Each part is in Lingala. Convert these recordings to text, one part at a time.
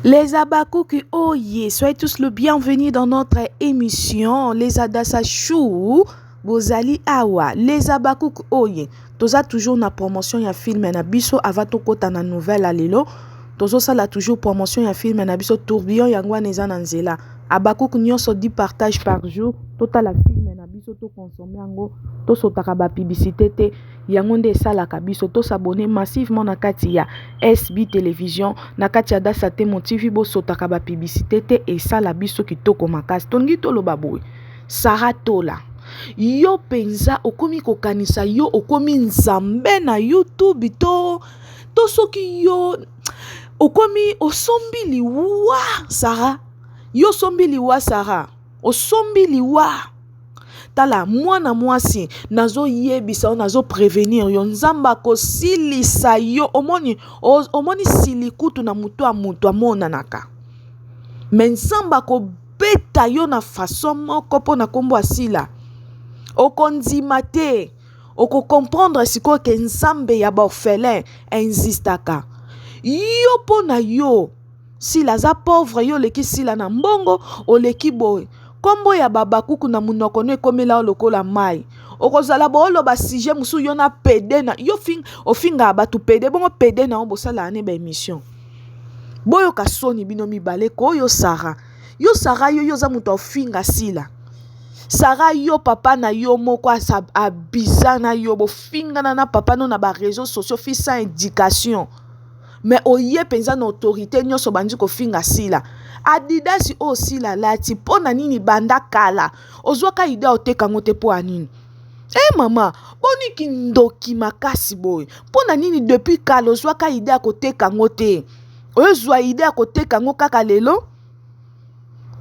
Les Abakuki oye, soyez tous le bienvenu dans notre émission Les Adassa Chou. Bozali awa, les Abakuki oye. Toza toujours na promotion ya film na biso avant tokota na nouvelle ya lelo. Tozosala toujours promotion ya film na biso tourbillon yango wana eza na nzela. Abakuki nyonso 10 partage par jour. Totala film na biso to consommer yango, tosotaka ba publicité te. Yango nde esalaka biso to s'abonner massivement na kati ya SB Television, na kati ya Dasa Temo TV, bosotaka ba publicité te, esala biso kitoko makasi. Tolingi toloba boye, Sarah Tola, yo penza okomi kokanisa yo okomi nzambe na YouTube to to soki yo okomi osombi liwa Sarah, yo osombi liwa Sarah, osombi liwa. Tala mwana mwasi, nazoyebisa yo, nazo prevenir yo, Nzambe akosilisa yo. Omoni, omoni silikutu na moto ya moto amonanaka, me Nzambe akobeta yo na façon moko mpo na nkombo ya Sila. Okondima te, okokomprendre sikoyo ke Nzambe ya baorphelin existaka. Yo mpo na yo Sila aza pauvre, yo oleki Sila na mbongo, oleki boye. Kombo ya babakuku na munoko no ekomela yo lokola mai. Okozala booloba sujet mosusu yo na pede na yo fing, ofingaka bato pede, bongo pede na yo bosalaka ne ba émission. Boyoka soni bino mibale ko yo Sarah. Yo Sarah yo yo oza moto ofinga Sila. Sarah yo papa na yo moko abiza na yo bofingana na papa no na ba réseaux sociaux fils sans éducation. Mais oye penza na autorite nyonso obandi kofinga Sila. Adidas oyo Sila alati mpo na nini banda kala ozwaka idee ya oteka yango te mpo ya nini? Eh mama, boni kindoki makasi boye. Mpo na nini depuis kala ozwaka idee ya koteka yango te? Ozwa idee ya koteka yango kaka lelo?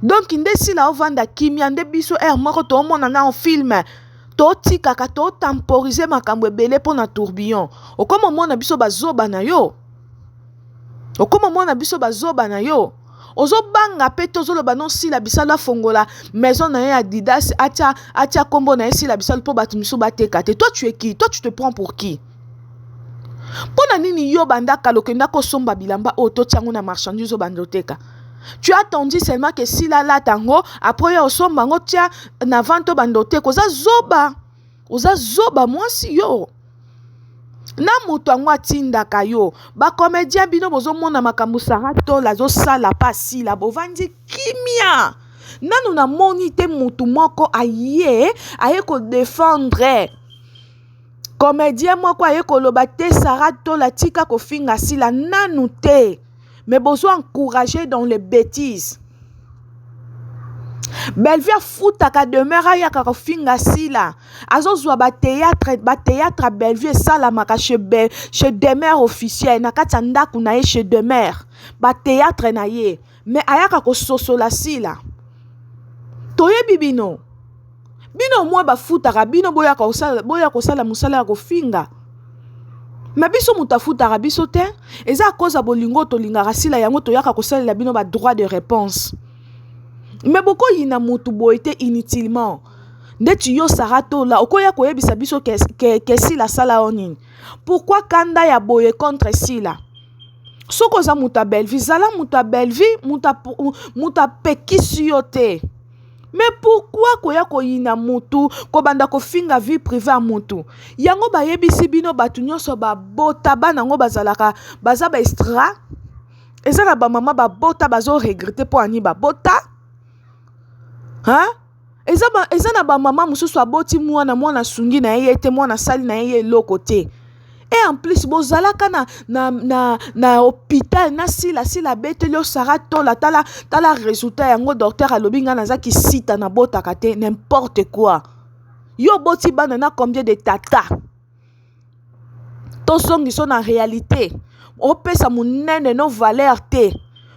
Donc nde Sila ovanda kimia nde biso heure moko toomona na film totikaka totemporize makambo ebele mpo na tourbillon. Okoma omona biso bazoba na yo, okoma omona biso bazoba na yo, ozobanga mpe te, ozoloba no Sila Bisalu afongola maison na ye Adidas, atia atia kombo na ye Sila Bisalu mpo bato misusu bateka te. Toi tu es qui? Toi tu te prends pour qui? Mpo na nini yo banda kala okenda kosomba bilamba oyo totia yango na marchandise obanda oteka? Tu as attendu seulement que Sila alata yango, après yo osomba yango tia na vente obanda oteka. Oza zoba, oza zoba mwasi yo. Na moto yango atindaka yo. Ba comédien bino bozomona makambo Sarah Tola azosala pa Sila, bovandi kimia. Nanu namoni te motu moko aye aye kodefendre comédien moko aye koloba te Sarah Tola tika kofinga Sila, nanu te. Mais bozo encourager dans les bêtises. Bellevue afutaka demeure ayaka kofinga Sila. Azozwa ba théâtre, ba théâtre ya Bellevue esalamaka chez Be, chez Demeure officiel na kati ya ndako na ye chez Demeure. Ba théâtre na ye. Mais ayaka kososola Sila. Toyebi bino. Bino mwa bafutaka bino boya kosala, boya kosala mosala ya kofinga. Mais biso moto afutaka biso te, eza à cause ya bolingo tolingaka Sila yango toyaka kosalela bino ba droit de réponse. Mais bokoyina motu boye te inutilement. Ndeti yo Sarah Tola okoya koyebisa biso ke, ke, ke Sila asala yo nini? Pourquoi kanda ya boye contre Sila? Soki oza moto ya Bellevue, zala moto ya Bellevue, moto apekisi yo te. Mais pourquoi koya koyina mutu, kobanda kofinga vie privée ya mutu? Yango bayebisi bino bato nyonso babota bana yango bazalaka baza ba extra. Eza na ba mama babota bazo regretter mpo ani babota. Hein? Eza ba, eza na ba mama mosusu aboti mwana, mwana asungi na ye te, mwana asali na ye eloko te. Et en plus bozalaka na na na na hôpital na Sila, Sila abeteli yo Sarah Tola, tala tala résultat yango docteur alobi nga naza kisita na botaka te, n'importe quoi. Yo boti bana na combien de tata? Tozongiso na réalité. Opesa munene no valeur te.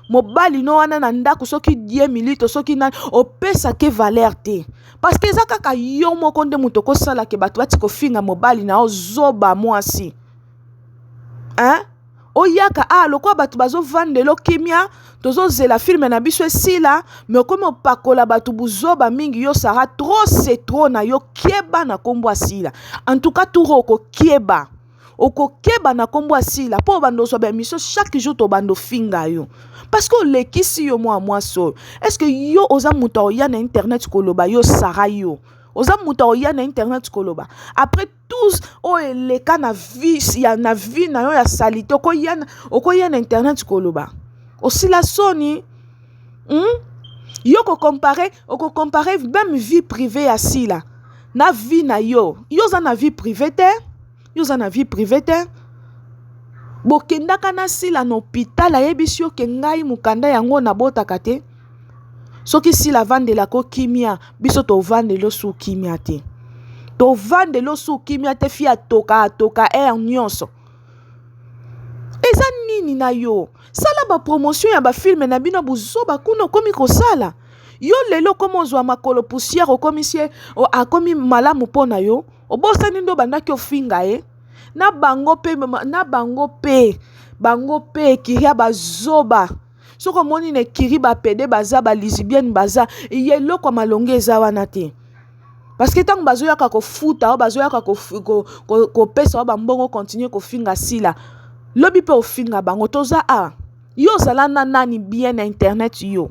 Mobali no wana na ndako soki 10 milito soki nani opesa ke valeur te. Parce que eza kaka yo moko nde moto okosala ke bato bati kofinga mobali na yo zoba mwasi. Hein? Oyaka ah lokola bato bazovandela kimia, tozozela film na biso esila, mais okomi opakola bato buzoba mingi yo Sarah, trop c'est trop na yo, keba na kombo asila. En tout cas tour oko keba. Okokeba na kombo ya Sila po obanda ozwa ba emission chaque jour tobanda ofinga yo. Parce que olekisi yo mwa mwasi oyo. Est-ce que yo oza moto oya na internet koloba yo Sarah yo? Oza moto oya na internet koloba. Après tous oyo eleka na vie ya na vie na yo ya salite okoya okoya na internet koloba. Osila soni. Yo ko comparer, oko comparer même vie privée ya Sila na vie na yo. Yo oza na vie privée te? Yo oza na vie privée te? Bokendaka na Sila na hôpital ayebisi yo ke ngai mokanda yango nabotaka te. Soki Sila avandelako kimia, biso tovandeli osu kimia te. Tovandeli osu kimia te fi atoka atoka air nyonso. Eza nini na yo? Sala ba promotion ya ba film na bino buzoba kuna okomi kosala. Yo lelo okomi ozwa makolo poussière okomisi ye akomi malamu mpo na yo. Obosani nde obandaki ofinga ye. Na bango pe na bango pe bango pe ekiria bazoba. Soki omoni na ekiri ba pede baza ba lesbienne baza ye eloko ya malonga eza wana te. Parce que ntango bazoyaka kofuta o bazoyaka kopesa o bambongo continue kofinga Sila. Lobi pe ofinga bango toza a. Yo ozala na nani bien na internet yo.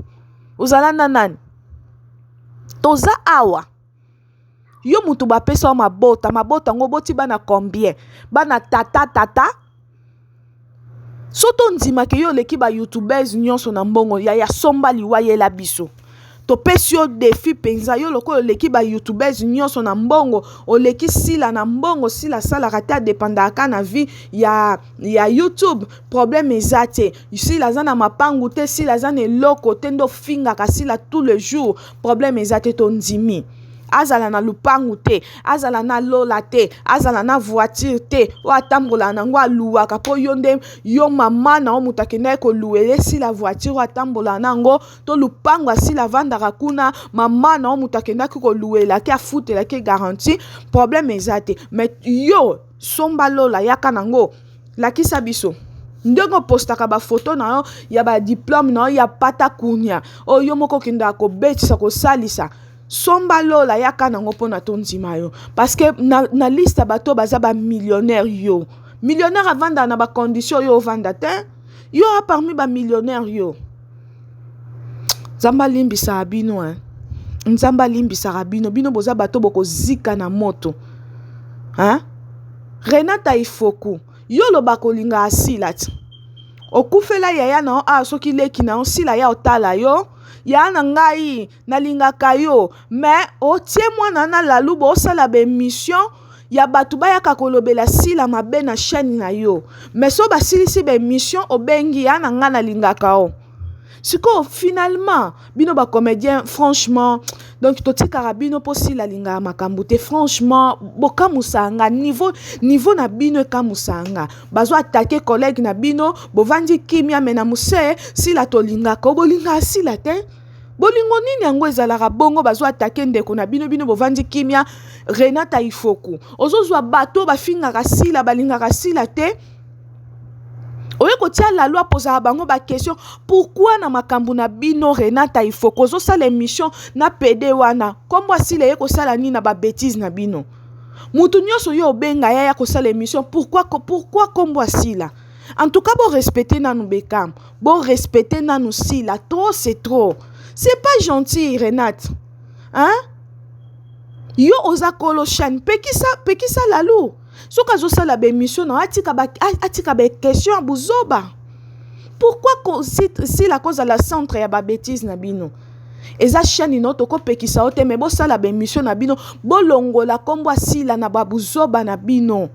Ozala na nani? Toza awa. Yo mutu bapesa yo mabota, mabota ngo boti bana combien? Bana tata tata. So tondimaka yo oleki ba youtubeurs nyonso na mbongo ya ya somba liwa yela biso. Topesi yo défi penza yo lokola oleki ba youtubeurs nyonso na mbongo, oleki Sila na mbongo, Sila asalaka te adependaka na vie ya ya YouTube, problème eza te. Sila aza na mapangu te, Sila aza na eloko te ndo fingaka Sila tout le jour, problème eza te tondimi. Azala na lupangu te, azala na lola te, azala na voiture te, oyo atambolaka nango aluwaka po yo nde yo mama na yo moto akendaki koluwele Sila voiture oyo atambolaka nango to lupangu asila avandaka kuna mama na yo moto akendaki koluwelaki afutelaki garantie, problème eza te. Mais yo somba lola yaka nango lakisa biso ndenge opostaka bafoto na yo ya badiplome na yo ya pata kunia oyo yo moko okendaka kobetisa kosalisa. Somba lola yaka nango mpona tondima yo parce que na, na liste ya bato baza ba millionnaire yo millionnaire avandaka na bacondition oyo ovanda te yo a parmi ba millionnaire yo. Nzambe alimbisaka bino hein. Nzambe alimbisaka bino bino boza bato bokozika na moto hein? Renata Ifoku yo loba kolinga asila ti okufela yaya na yo awa soki leki na yo sila ya otala yo ya na ngai nalingaka yo mais otie mwana na lalu bosala ba émission ya bato bayaka kolobela Sila mabe na chaîne na yo mais so basilisi ba émission obengi ya na ngai nalingaka o sikoyo finalement bino ba comédien franchement donc totikaka bino mpo Sila alingaka makambo te franchement bokamusaka nga niveau, niveau na bino ekamusaka nga bazo atake collègue na bino bovandi kimia me na mose Sila tolingaka o bolingaka Sila te. Bolingo nini yango ezalaka bongo bazo atake ndeko na bino bino bovandi kimia. Renata Ifoku ozozwa bato bafingaka Sila balingaka Sila te oye kotia la loi pozaka bango ba question pourquoi na makambo na bino Renata Ifoku ozosala émission na PD wana kombo Sila ye kosala nini na ba bêtise na bino mutu nyonso yo obenga ya ya kosala émission pourquoi pourquoi kombo Sila. En tout cas bo respecter nanu Beckham, bo respecter nanu Sila, trop c'est trop. C'est pas gentil Renate. Hein? Yo oza kolo chaîne, pekisa pekisa lalu. Soki azosala ba émission na atika ba atika ba question ya buzoba. Pourquoi Sila kozala centre ya ba bêtises na bino? Eza chaîne no tokopekisa yo te mais bosala ba émission na bino, bolongola kombo ya Sila na ba buzoba na bino.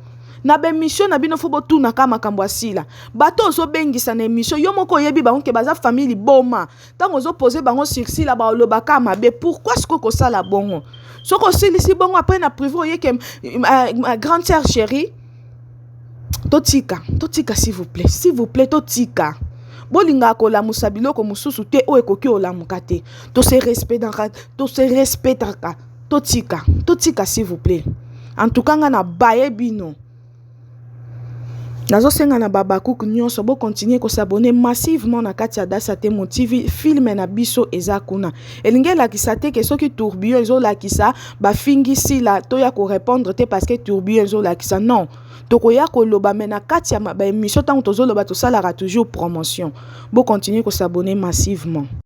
Na ba émission na bino fo botunaka makambo ya Sila. Bato ozobengisa na émission yo moko oyebi bango ke baza famille liboma. Ntango ozopose bango sur Sila balobaka mabe. Pourquoi sikoyo kosala bongo? Soki osilisi bongo après na privé oyeke grande sœur chérie totika, totika s'il vous plaît, s'il vous plaît totika. Bolingaka kolamusa biloko mosusu te oyo ekoki olamuka te. To se respectaka, to se respectaka. Totika, totika s'il vous plaît. En tout cas nga na baye bino. Nazosenga na babakuku nyonso bokontinue kos'abonner massivement na kati ya Dasa Temo TV. Film na biso eza kuna. Elingi elakisa te ke soki tourbillon ezolakisa bafingi Sila, toya korépondre te parce que tourbillon ezolakisa. Non, tokoya koloba, mais na kati ya baémission, ntango tozoloba, tosalaka toujours promotion. Bokontinue kos'abonner massivement.